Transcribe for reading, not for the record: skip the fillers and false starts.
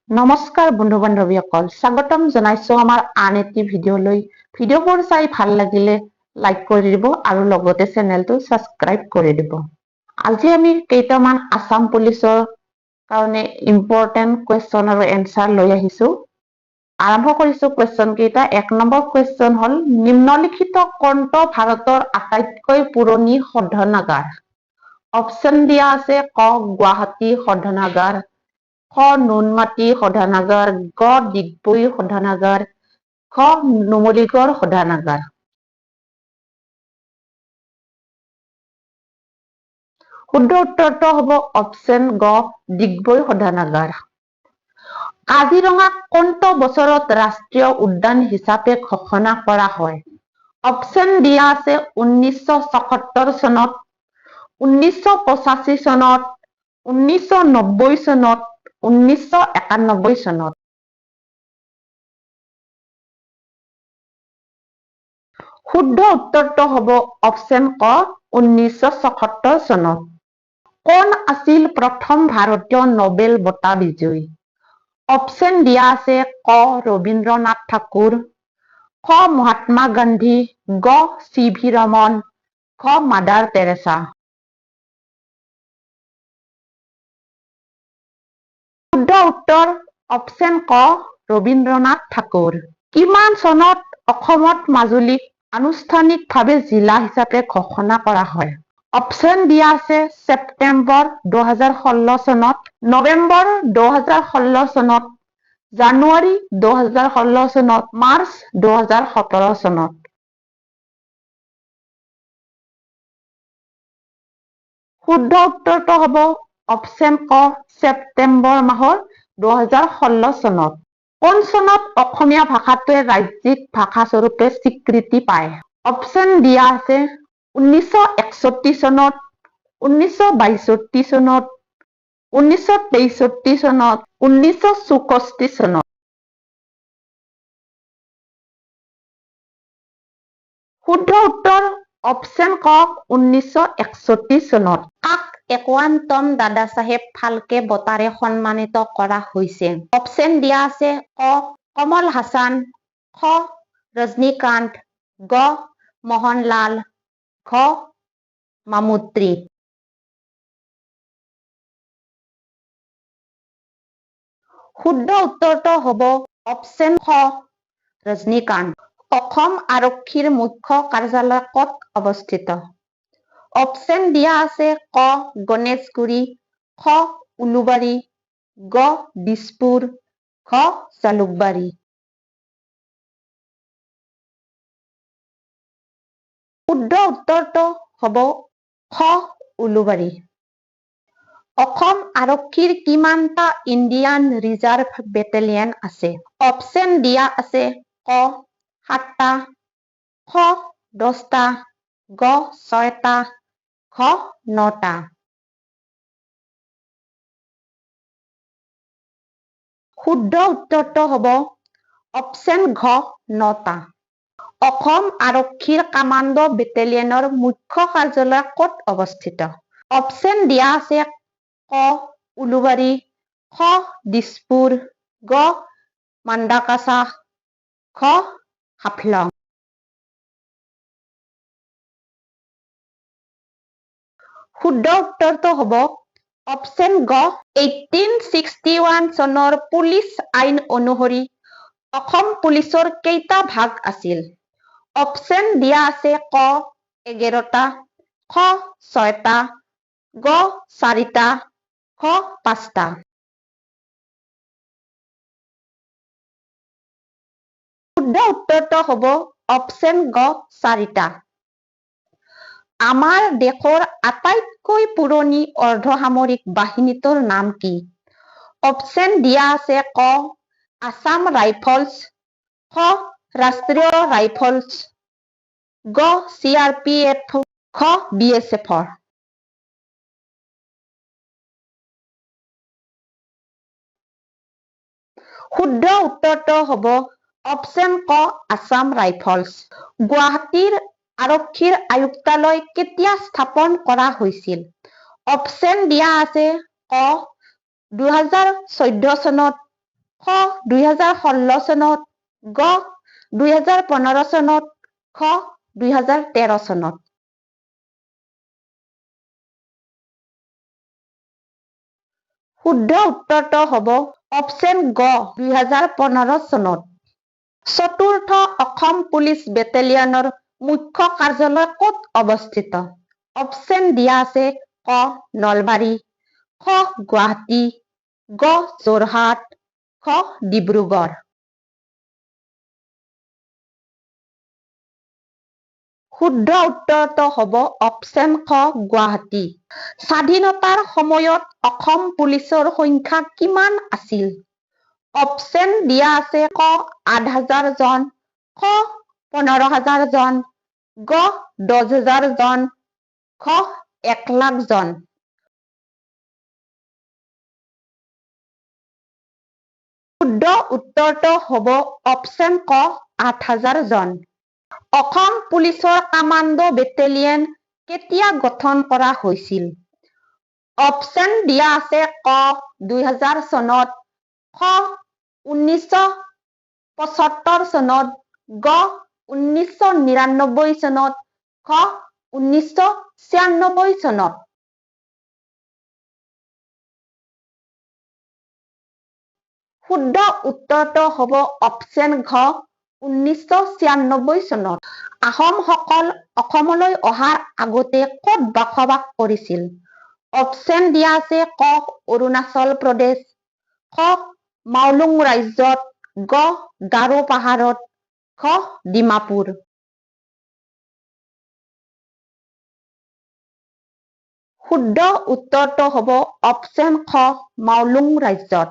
নমস্কাৰ বন্ধু বান্ধৱীসকল, স্বাগতম জনাইছো আমাৰ আন এটি ভিডিঅ'লৈ। ভিডিঅ'বোৰ চাই ভাল লাগিলে লাইক কৰি দিব আৰু লগতে চেনেলটো ছাবস্ক্ৰাইব কৰি দিব। আজি আমি কেইটামান আছাম পুলিচৰ কাৰণে ইম্পৰ্টেণ্ট কুৱেশ্যন আৰু এনচাৰ লৈ আহিছো। আৰম্ভ কৰিছো কুৱেশ্যন কেইটা। 1 নম্বৰ কুৱেশ্যন হ'ল, নিম্নলিখিত কোনটো ভাৰতৰ আটাইতকৈ পুৰণি শোধনাগাৰ? অপশ্যন দিয়া আছে ক গুৱাহাটী শোধনাগাৰ, খ নুনমাটি শোধনাগাৰ, গ ডিগবৈ শোধনাগাৰ, ঘ নুমলীগড় শোধনাগাৰ। শুদ্ধ উত্তৰটো হ'ব অপশ্যন গ ডিগবৈ শোধনাগাৰ। কাজিৰঙাক কোনটো বছৰত ৰাষ্ট্ৰীয় উদ্যান হিচাপে ঘোষণা কৰা হয়? অপশ্যন দিয়া আছে 1976 চনত, 1985 চনত, 1990 চনত, 1991 চনত। শুদ্ধ উত্তৰটো হ'ব অপশ্যন ক 1976 চনত। কোন আছিল প্ৰথম ভাৰতীয় নোবেল বঁটা বিজয়ী? অপশ্যন দিয়া আছে ক ৰবীন্দ্ৰনাথ ঠাকুৰ, খ মহাত্মা গান্ধী, গ চি ভি ৰমন, ঘ মাদাৰ টেৰেছা। শুদ্ধ উত্তৰ অপশ্যন ক ৰবীন্দ্ৰনাথ ঠাকুৰ। কিমান চনত অসমত মাজুলীক আনুষ্ঠানিকভাৱে জিলা হিচাপে ঘোষণা কৰা হয়? অপশ্যন দিয়া আছে ছেপ্টেম্বৰ 2016 চনত, নৱেম্বৰ 2016 চনত, জানুৱাৰী 2016 চনত, মাৰ্চ 2017 চনত। শুদ্ধ উত্তৰটো হ'ব অপশ্যন ক ছেপ্টেম্বৰ মাহৰ 2016 চনত। কোন চনত অসমীয়া ভাষাটোৱে ৰাজ্যিক ভাষাস্বৰূপে স্বীকৃতি পায়? অপশ্যন দিয়া আছে 1961 চনত, 1962 চনত, 1963 চনত, 1964 চনত। শুদ্ধ উত্তৰ অপশ্যন ক 1961 চনত। কাক 51তম দাদাচাহেব ফাল্কে বঁটাৰে সন্মানিত কৰা হৈছে? অপশ্যন দিয়া আছে ক কমল হাছান, খ ৰজনীকান্ত, গ মোহনলাল, ঘ মামুট্টি। শুদ্ধ উত্তৰটো হ'ব অপশ্যন খ ৰজনীকান্ত। অসম আৰক্ষীৰ মুখ্য কাৰ্যালয় ক'ত অৱস্থিত? অপশ্যন দিয়া আছে ক গণেশগুৰি, খ উলুবাৰী, গ দিছপুৰ, ঘ জালুকবাৰী। শুদ্ধ উত্তৰটো হ'ব খ উলুবাৰী। অসম আৰক্ষীৰ কিমানটা ইণ্ডিয়ান ৰিজাৰ্ভ বেটেলিয়ন আছে? অপশ্যন দিয়া আছে ক 7টা, খ 10টা, গ 6টা, ঘ 9টা। শুদ্ধ উত্তৰটো হ'ব অপশ্যন ঘ 9টা। অসম আৰক্ষীৰ কামাণ্ডো বেটেলিয়নৰ মুখ্য কাৰ্যালয় ক'ত অৱস্থিত? অপশ্যন দিয়া আছে ক উলুবাৰী, খ দিছপুৰ, গ মান্দাকাছাৰ, ঘ হাফলং। শুদ্ধ উত্তৰটো হ'ব অপশ্যন গ। 1861 চনৰ পুলিচ আইন অনুসৰি অসম পুলিচৰ কেইটা ভাগ আছিল? অপশ্যন দিয়া আছে ক 11টা, খ 6টা, গ 4টা, ঘ 5টা। শুদ্ধ উত্তৰটো হ'ব অপশ্যন গ 4টা। আমাৰ দেশৰ আটাইতকৈ পুৰণি অৰ্ধসামৰিক বাহিনীটোৰ নাম কি? অপশ্যন দিয়া আছে ক আছাম ৰাইফলছ, খ ৰাষ্ট্ৰীয় ৰাইফলছ, গ চি আৰ পি এফ, ঘ বি এছ এফৰ। শুদ্ধ উত্তৰটো হ'ব অপশ্যন ক আছাম ৰাইফলছ। গুৱাহাটীৰ আৰক্ষীৰ আয়ুক্তালয় কেতিয়া স্থাপন কৰা হৈছিল? অপশ্যন দিয়া আছে ক 2014 চনত, খ 2016 চনত, গ 2015 চনত, খ 2013 চনত। শুদ্ধ উত্তৰটো হ'ব অপশ্যন গ 2015 চনত। চতুৰ্থ অসম পুলিচ বেটেলিয়নৰ মুখ্য কাৰ্যালয় ক'ত অৱস্থিত? অপশ্যন দিয়া আছে ক নলবাৰী, খ গুৱাহাটী, গ যোৰহাট, খ ডিব্ৰুগড়। শুদ্ধ উত্তৰটো হ'ব অপশ্যন খ গুৱাহাটী। স্বাধীনতাৰ সময়ত অসম পুলিচৰ সংখ্যা কিমান আছিল? অপশ্যন দিয়া আছে ক 8000 জন, খ 15,000 জন, গ 10,000 জন, খ 1 লাখ জন। শুদ্ধ উত্তৰটো হ'ব অপশ্যন ক 8000 জন। অসম পুলিচৰ কামাণ্ডো বেটেলিয়ন কেতিয়া গঠন কৰা হৈছিল? অপশ্যন দিয়া আছে ক 2000 চনত, খ 1975 চনত, গ 1999 চনত, খ 1996 চনত। শুদ্ধ উত্তৰটো হ'ব অপশ্যন ঘ 1996 চনত। আহোমসকল অসমলৈ অহাৰ আগতে ক'ত বসবাস কৰিছিল? অপশ্যন দিয়া আছে ক অৰুণাচল প্ৰদেশ, খ মাওলুং ৰাজ্যত, গ গাৰো পাহাৰত, খ ডিমাপুৰ। শুদ্ধ উত্তৰটো হ'ব অপশ্যন খ মাওলুং ৰাজ্যত।